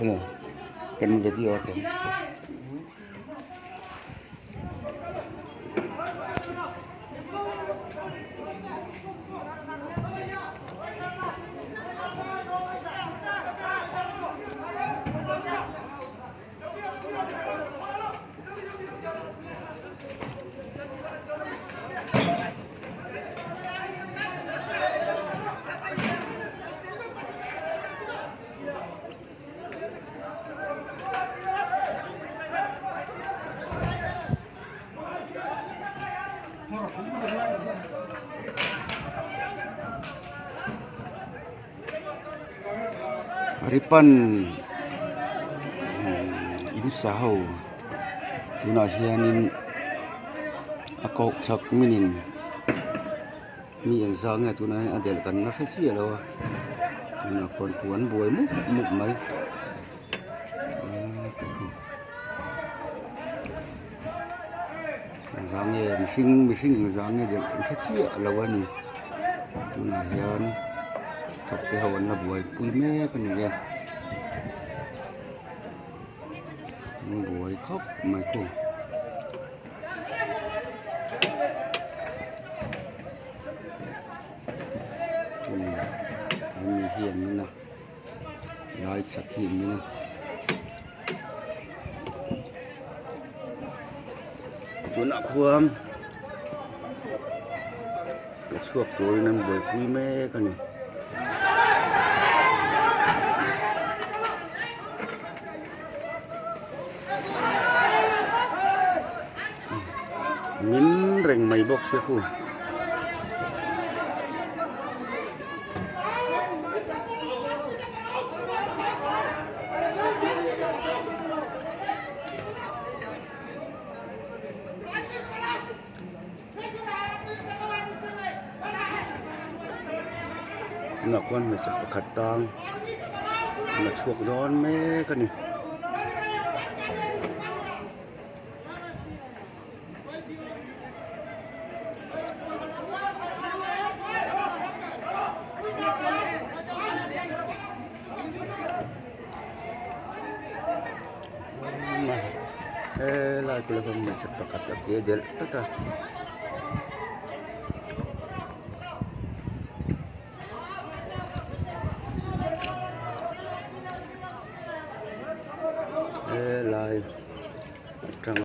kha maw kan video a tam. Ripan in sa ho tunah hianin a koh chak minin mi engzah nge tunah hian a delh kan la hre chiah lo a tunah khuan thu an buai mup mup mai. Engzah nge mihring mihring engzah nge delh kan hre chiah lo a ni tunah hian thawk te ho an la buaipui mek a ni e an buai khawp mai khu. Hemi hi an en a lai chhak hi an en a tunah khuan a chhuak turin an buaipui mek a ni. Min reng mai bawk sia khu. Tunah khuan hmeichhe pakhat tang la chhuak dawn mek a ni. Helai kulh a hmeichhe pakhat a ke delh tlat a.